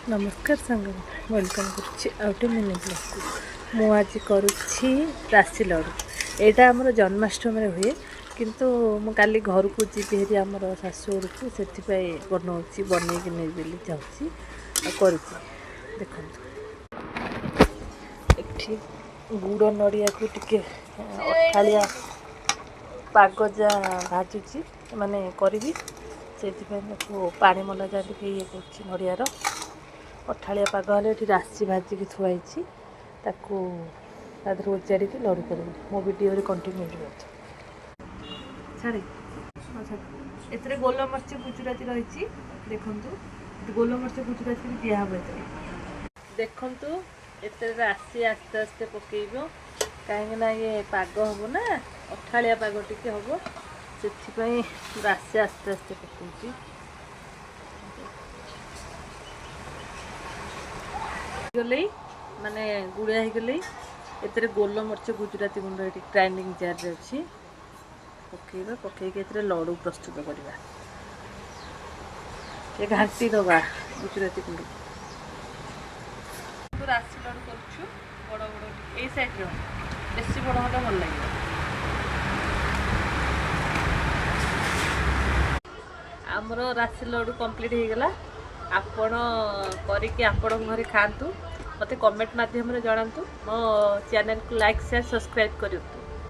ନମସ୍କାର ସାଙ୍ଗମାନେ, welcome କରୁଛି ଆଉ ଗୋଟେ ମିନି ବ୍ଲଗ୍କୁ। ମୁଁ ଆଜି କରୁଛି ରାଶି ଲଡ଼ୁ। ଏଇଟା ଆମର ଜନ୍ମାଷ୍ଟମୀରେ ହୁଏ, କିନ୍ତୁ ମୁଁ କାଲି ଘରକୁ ଯିବି ହେରି ଆମର ଶାଶୁ ଘରକୁ, ସେଥିପାଇଁ ବନଉଛି, ବନେଇକି ନେବି ବୋଲି ଚାହୁଁଛି ଆଉ କରୁଛି। ଦେଖନ୍ତୁ, ଏଠି ଗୁଡ଼ ନଡ଼ିଆକୁ ଟିକେ ଅଠାଳିଆ ପାଗ ଯା ଭାଜୁଛି, ମାନେ କରିବି, ସେଇଥିପାଇଁ ତାକୁ ପାଣି ମଲା ଯାହା ଟିକେ ଇଏ କରୁଛି। ନଡ଼ିଆର ଅଠାଳିଆ ପାଗ ହେଲେ ଏଠି ରାଶି ଭାଜିକି ଥୁଆ ହେଇଛି, ତାକୁ ତା ଦେହରେ ଉଜାଡ଼ିକି ଲଡ଼ୁ କରିବି। ମୋ ଭିଡ଼ିଓରେ କଣ୍ଟିନ୍ୟୁ ରୁହନ୍ତୁ। ଛାଡ଼େ, ହଁ ଛାଡ଼େ। ଏଥିରେ ଗୋଲମରିଚ, ଗୁଜୁରାତି ରହିଛି। ଦେଖନ୍ତୁ, ଗୋଲମରିଚ, ଗୁଜୁରାତି ବି ଦିଆହେବ ଏଥିରେ। ଦେଖନ୍ତୁ, ଏଥିରେ ରାଶି ଆସ୍ତେ ଆସ୍ତେ ପକେଇବ, କାହିଁକି ନା ଇଏ ପାଗ ହେବ ନା, ଅଠାଳିଆ ପାଗ ଟିକେ ହେବ, ସେଥିପାଇଁ ରାଶି ଆସ୍ତେ ଆସ୍ତେ ପକଉଛି। ହେଇଗଲେଇ, ମାନେ ଗୁଳିଆ ହେଇଗଲେଇ। ଏଥିରେ ଗୋଲମରିଚ, ଗୁଜୁରାତି ଗୁଣ୍ଡ ଏଠି ଗ୍ରାଇଣ୍ଡିଙ୍ଗ ଜାର୍ରେ ଅଛି, ପକେଇବା। ପକେଇକି ଏଥିରେ ଲଡ଼ୁ ପ୍ରସ୍ତୁତ କରିବା। ଟିକେ ଘାଣ୍ଟି ଦେବା ଗୁଜୁରାତି ଗୁଣ୍ଡ। ରାଶି ଲଡ଼ୁ କରୁଛୁ ବଡ଼ ବଡ଼ ଟିକେ, ଏଇ ସାଇଡ଼୍ର ବେଶୀ ବଡ଼ ହେଲେ ଭଲ ଲାଗିବ। ଆମର ରାଶି ଲଡ଼ୁ କମ୍ପ୍ଲିଟ୍ ହେଇଗଲା। ଆପଣ କରିକି ଆପଣଙ୍କ ଘରେ ଖାଆନ୍ତୁ, ମୋତେ କମେଣ୍ଟ ମାଧ୍ୟମରେ ଜଣାନ୍ତୁ। ମୋ ଚ୍ୟାନେଲକୁ ଲାଇକ୍, ସେୟାର, ସବସ୍କ୍ରାଇବ୍ କରନ୍ତୁ।